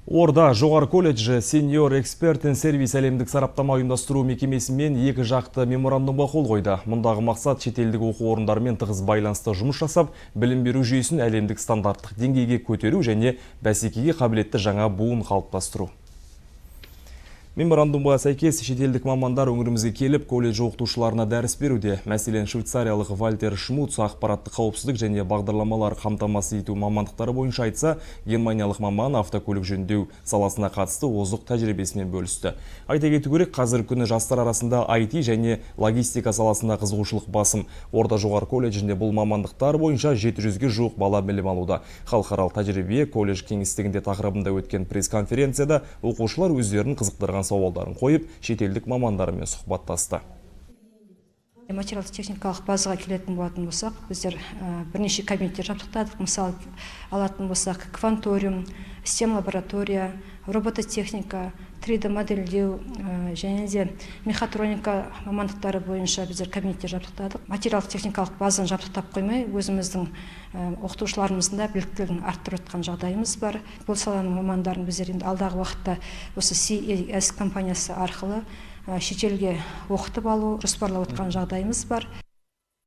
Орда жоғары колледжі Senior Expert in Service әлемдік сараптама ұйымдастыру мекемесімен екі жақты меморандумға қол қойды. Мұндағы мақсат — шетелдік оқу орындарымен тығыз байланыста жұмыс жасап, білім беру жүйесін әлемдік стандарттық деңгейге көтеру және бәсекеге қабілетті жаңа буын қалыптастыру. Меморандумға сәйкес, шетелдік мамандар өңірімізге келіп, колледж оқытушыларына дәріс беруде. Мәселен, швейцариялық Вальтер Шмуц ақпараттық қауіпсіздік және бағдарламалар қамтамасыз ету мамандықтары бойынша айтса, германиялық маман автокөлік жөндеу саласына қатысты озық тәжірибесімен бөлісті. Айта кету керек, қазіргі күні жастар арасында IT және логистика саласына қызығушылық басым. Орда жоғары колледжінде бұл мамандықтар бойынша 700-ге жуық бала білім алуда. Халықаралық тәжірибе колледж кеңістігінде тақырыбында өткен пресс-конференцияда оқушылар өздерін қызықтырған сауалдарын қойып, шетелдік мамандарымен сұхбаттасты. Материалдық техникалық базаға келетін болатын болсақ, біздер бірнеше кабинеттер жабдықтадық. Мысалы алатын болсақ, кванториум, STEM лаборатория, робототехника, 3D модельдеу және де мехатроника мамандықтары бойынша біздер кабинеттер жабдықтадық. Материалдық техникалық базаны жабдықтап қоймай, өзіміздің оқытушыларымыздың да біліктілігін арттырып жатқан жағдайымыз бар. Бұл саланың мамандарын біздер енді алдағы уақытта осы CAS компаниясы арқылы шетелге оқытып алу жоспарлап отқан жағдайымыз бар.